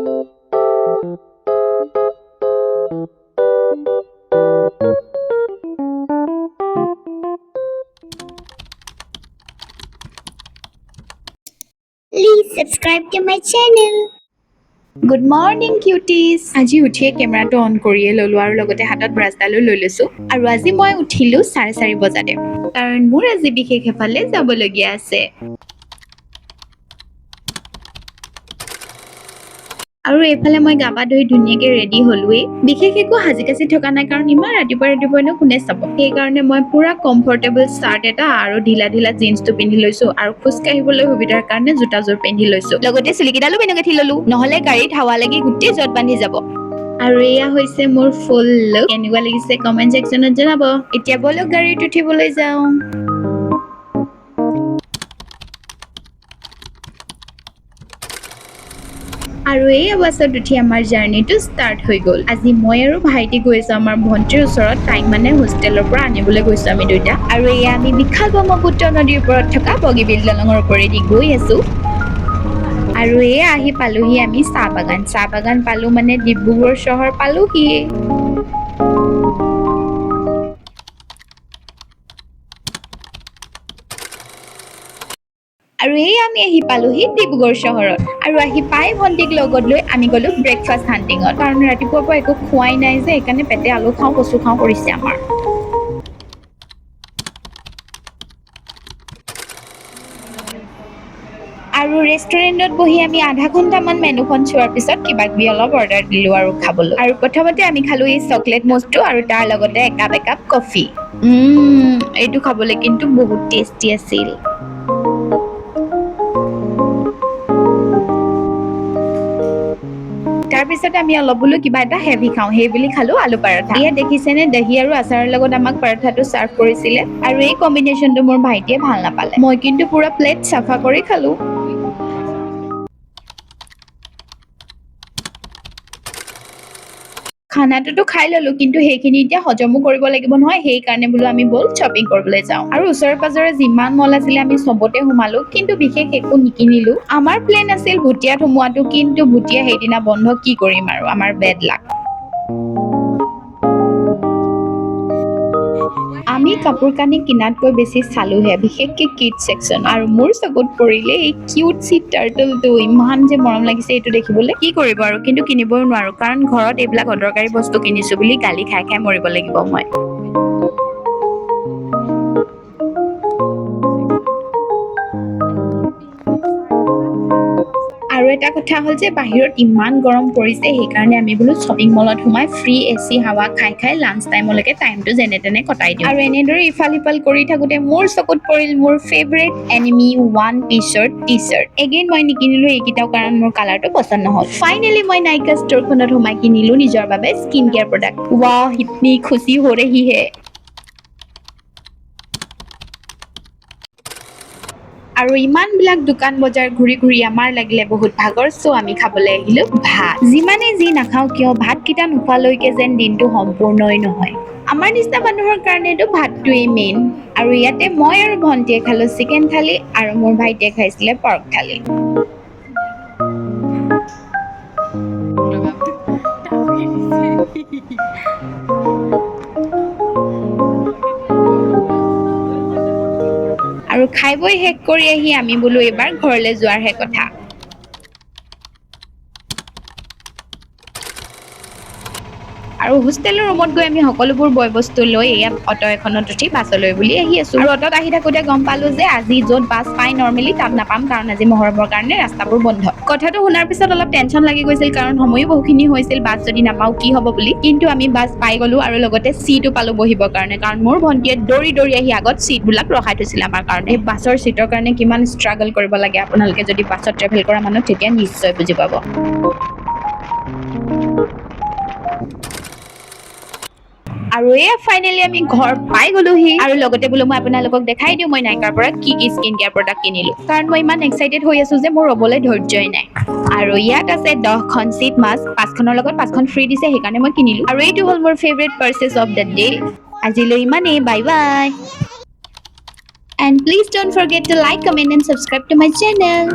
Please subscribe to my channel. Good morning, cuties. আজি উঠিয়ে কেমেৰাটো অন কৰিয়ে ল'লোঁ আৰু লগতে হাতত ব্ৰাছডালো লৈ লৈছোঁ। আৰু আজি মই উঠিলোঁ 4:30 বজাতে, কাৰণ মোৰ আজি বিশেষ এফালে যাবলগীয়া আছে। আৰু এইফালে মই গা পা ধুই ধুনীয়াকে ৰেডি হ'লোৱেই। বিশেষ একো সাজি কাচি থকা নাই, কাৰণ ইমান ৰাতিপুৱা ৰাতিপুৱানো কোনে চাব? সেইকাৰণে মই পুৰা কমফৰ্টেবল চাৰ্ট এটা আৰু ঢিলা ঢিলা জিন্সটো পিন্ধি লৈছো আৰু খোজ কাঢ়িবলৈ সুবিধাৰ কাৰণে জোতাযোৰ পিন্ধি লৈছো। লগতে চুলিকেইডালো বেণু ল'লো, নহ'লে গাড়ীত হাৱা লাগি গোটেই জঁট বান্ধি যাব। আৰু এয়া হৈছে মোৰ ফুল লুক। কেনেকুৱা লাগিছে কমেণ্ট ছেকশ্যনত জনাব। এতিয়া ব'লক, গাড়ীত উঠিবলৈ যাওঁ। আৰু এই বাছত উঠি আমাৰ জাৰ্ণিটো ষ্টাৰ্ট হৈ গ'ল। আজি মই আৰু ভাইটি গৈ আছো আমাৰ ভণ্টিৰ ওচৰত। তাইক মানে হোষ্টেলৰ পৰা আনিবলৈ গৈছো আমি দুইটা। আৰু এয়া আমি বিশাল ব্ৰহ্মপুত্ৰ নদীৰ ওপৰত থকা বগীবিল দলঙৰ ওপৰেদি গৈ আছো। আৰু এয়া আহি পালোহি আমি চাহ বাগান। চাহ বাগান পালো মানে ডিব্ৰুগড় চহৰ পালোহিয়ে। আৰু এই আমি আহি পালোহি ডিব্ৰুগড় চহৰত। আৰু আহি পাই ভণ্টিক লগত লৈ আমি গ'লো ব্ৰেকফাষ্ট হাণ্টিঙত, কাৰণ ৰাতিপুৱাৰ পৰা একো খোৱাই নাই যে, সেইকাৰণে পেটে আলু খাওঁ কচু খাওঁ কৰিছে আমাৰ। আৰু ৰেষ্টুৰেণ্টত বহি আমি আধা ঘণ্টামান মেনুখন চোৱাৰ পিছত কিবা কিবি অলপ অৰ্ডাৰ দিলোঁ আৰু খাবলৈ। আৰু প্ৰথমতে আমি খালোঁ এই চকলেট মুচটো আৰু তাৰ লগতে একাপ একাপ কফি। এইটো খাবলৈ কিন্তু বহুত টেষ্টি আছিল। তাৰপিছত আমি অলপ বোলো কিবা এটা হেভি খাওঁ, সেই বুলি খালো আলু পৰঠা। ইয়াত দেখিছেনে, দহি আৰু আচাৰৰ লগত আমাক পৰঠাটো চাৰ্ভ কৰিছিলে। আৰু এই কম্বিনেশ্যনটো মোৰ ভাইটিয়ে ভাল নাপালে। মই কিন্তু পুৰা প্লেট চাফা কৰি খালো। খানাটোতো খাই ললো, কিন্তু সেইখিনি এতিয়া হজমো কৰিব লাগিব নহয়। সেইকাৰণে বোলো আমি ব'ল শ্বপিং কৰিবলৈ যাওঁ। আৰু ওচৰে পাজৰে যিমান মল আছিলে, আমি চবতে সোমালো, কিন্তু বিশেষ একো নিকিনিলো। আমাৰ প্লেন আছিল ভুটিয়াত সোমোৱাটো, কিন্তু ভুটিয়া সেইদিনা বন্ধ। কি কৰিম আৰু, আমাৰ বেড লাক। আমি কাপোৰ কানি কিনাতকৈ বেছি চালোহে, বিশেষকে কিড ছেকশ্যন। আৰু মোৰ চকুত পৰিলে এই কিউট চি টাৰ্টলটো। ইমান যে মৰম লাগিছে এইটো দেখিবলৈ। কি কৰিব আৰু, কিন্তু কিনিবও নোৱাৰো, কাৰণ ঘৰত এইবিলাক অদৰকাৰী বস্তু কিনিছো বুলি গালি খাই খাই মৰিব লাগিব মই। আৰু এটা কথা হ'ল যে বাহিৰত ইমান গৰম পৰিছে, সেইকাৰণে আমি বোলো শ্বপিং মলত সোমাই ফ্ৰী এচি হাৱা খাই খাই লাঞ্চ টাইমলৈকে টাইমটো যেনে তেনে কটাই দিওঁ। আৰু এনেদৰে ইফাল সিফাল কৰি থাকোঁতে মোৰ চকুত পৰিল মোৰ ফেভৰেট এনিমি ওৱান পিচৰ টি চাৰ্ট। এগেইন মই নিকিনিলো এইকেইটাও, কাৰণ মোৰ কালাৰটো পচন্দ নহ'ল। ফাইনেলি মই নাইকা ষ্ট'ৰখনত সোমাই কিনিলো নিজৰ বাবে স্কিন কেয়াৰ প্ৰডাক্ট। वाह, इतनी खुशी हो रही है। আৰু ইমানবিলাক দোকান বজাৰ ঘূৰি ঘূৰি আমাৰ লাগিলে বহুত ভাগৰ। চ' আমি খাবলৈ আহিলো ভাত। যিমানে যি নাখাওঁ কিয়, ভাতকেইটা নোখোৱালৈকে যেন দিনটো সম্পূৰ্ণই নহয়। আমাৰ নিচিনা মানুহৰ কাৰণেতো ভাতটোৱেই মেইন। আৰু ইয়াতে মই আৰু ভণ্টিয়ে খালো চিকেন থালি আৰু মোৰ ভাইটিয়ে খাইছিলে পৰ্ক থালি। আৰু খাই বৈ শেষ কৰি আহি আমি বোলো এইবাৰ ঘৰলৈ যোৱাৰহে কথা। আৰু হোষ্টেলৰ ৰুমত গৈ আমি সকলোবোৰ বয় বস্তু লৈ এয়া অট এখনত উঠি বাছলৈ বুলি আহি আছো। আৰু অটত আহি থাকোঁতে গম পালো যে আজি য'ত বাছ পাই নৰ্মেলি, তাত নাপাম, কাৰণ আজি মহৰমৰ কাৰণে ৰাস্তাবোৰ বন্ধ। কথাটো শুনাৰ পিছত অলপ টেনশ্যন লাগি গৈছিল, কাৰণ সময়ো বহুখিনি হৈছিল, বাছ যদি নাপাওঁ কি হ'ব বুলি। কিন্তু আমি বাছ পাই গ'লো আৰু লগতে চিটো পালো বহিবৰ কাৰণে, কাৰণ মোৰ ভণ্টিয়ে দৌৰি দৌৰি আহি আগত চিটবিলাক ৰখাই থৈছিল আমাৰ কাৰণে। এই বাছৰ চিটৰ কাৰণে কিমান ষ্ট্ৰাগল কৰিব লাগে, আপোনালোকে যদি বাছত ট্ৰেভেল কৰা মানুহ, তেতিয়া নিশ্চয় বুজি পাব। আৰু এয়া ফাইনেলি আমি ঘৰ পাই গ'লোহি। আৰু লগতে বোলো মই আপোনালোকক দেখাই দিওঁ মই নাইকাৰ পৰা কি কি স্কিন কেয়াৰ প্ৰডাক্ট কিনিলো, কাৰণ মই ইমান এক্সাইটেড হৈ আছো যে মোৰ ৰ'বলৈ ধৈৰ্যই নাই। আৰু ইয়াত আছে 10খন চিট মাস্ক, পাঁচখনৰ লগত পাঁচখন ফ্ৰী দিছে, সেইকাৰণে মই কিনিলো। আৰু এইটো হ'ল মোৰ favourite purchase of the day। আজিলৈ ইমানেই, bye bye, and please don't forget to like, comment and subscribe to my channel.